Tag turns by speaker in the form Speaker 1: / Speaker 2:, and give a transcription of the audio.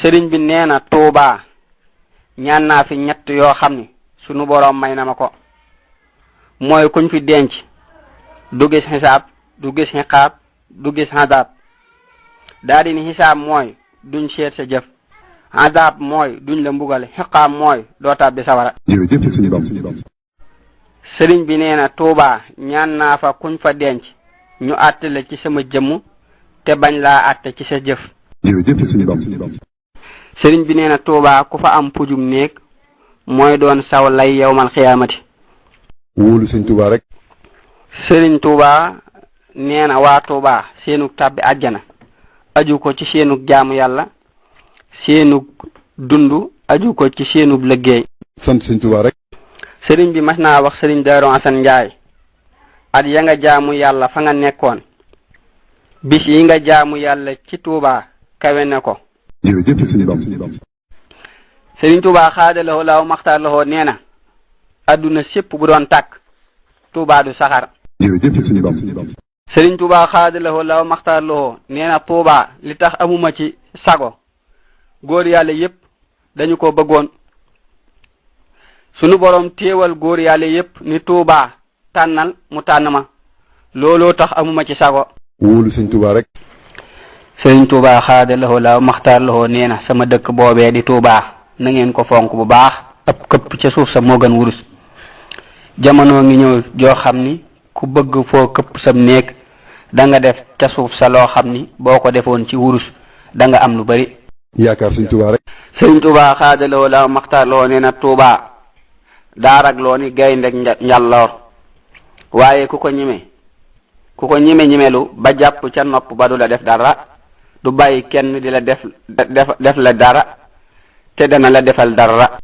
Speaker 1: sëriñ bi nee na Tuubaa ñaan naa fi ñett yoo xam ni sunu boroom may na ma ko mooy kuñ fi denc du gis xisaab du gis xiqaab du gis xadaab daa di ni xisaab mooy duñ seet sa jëf xadaab mooy duñ la mbugal xiqaab mooy doo tàbbi sawara.
Speaker 2: jërëjëf suñu bam.
Speaker 1: sëriñ bi nee na Tuubaa ñaan naa fa kuñ fa denc ñu àtte la ci sama jëmm te bañ laa àtte ci sa jëf.
Speaker 2: jërëjëf suñu bam.
Speaker 1: sëriñ bi nee na Tuubaa ku fa am pujum néeg mooy doon saw lay yawmal xiyaamati.
Speaker 2: wóolu sëñ Tuubaa rek.
Speaker 1: sëriñ Tuubaa nee na waa Tuubaa seenug tàbbi àjjana aju ko ci seenug jaamu yàlla seenug dund aju ko ci seenug liggéey.
Speaker 2: sant sëñ Tuubaa rek.
Speaker 1: sëriñ bi mas naa wax sëriñ Daaru Asan Njaay at ya nga jaamu yàlla fa nga nekkoon bis yi nga jaamu yàlla ci Tuubaa kawe na ko.
Speaker 2: jërëjëf suñu bam.
Speaker 1: sëriñ Tuubaa xaadalawoo laaw maxtaar lawoo nee na adduna sépp bu doon tàkk Tuubaa du saxar.
Speaker 2: jërëjëf suñu bam.
Speaker 1: sëriñ Tuubaa xaadalawoo laaw maxtaar lawoo nee na Tuubaa li tax amuma ci sago góor yàlla yépp dañu ko bëggoon sunu boroom téewal góor yàlla yépp ni Tuubaa tànnal mu tànn ma looloo tax amuma ci sago.
Speaker 2: wóolu sëñ Tuubaa rek.
Speaker 1: sëriñ Tuubaa xaadalawoo laaw maxtaar lawoo nee na sama dëkk boobee di Tuubaa na ngeen ko fonk bu baax ab këpp ca suuf sa moo gën wurus. jamono ngi ñëw joo xam ni ku bëgg foo këpp sam néeg da nga def ca suuf sa loo xam ni boo ko defoon ci wurus da nga am lu bari.
Speaker 2: yaakaar sëñ Tuubaa rek.
Speaker 1: sëriñ Tuubaa xaadalawoo laaw maxtaar lawoo nee na Tuubaa daarag loo ni gayndeg njàlloor waaye ku ko ñimelu ba jàpp ca nopp ba du la def dara du bàyyi kenn di la def la dara te dana la defal dara.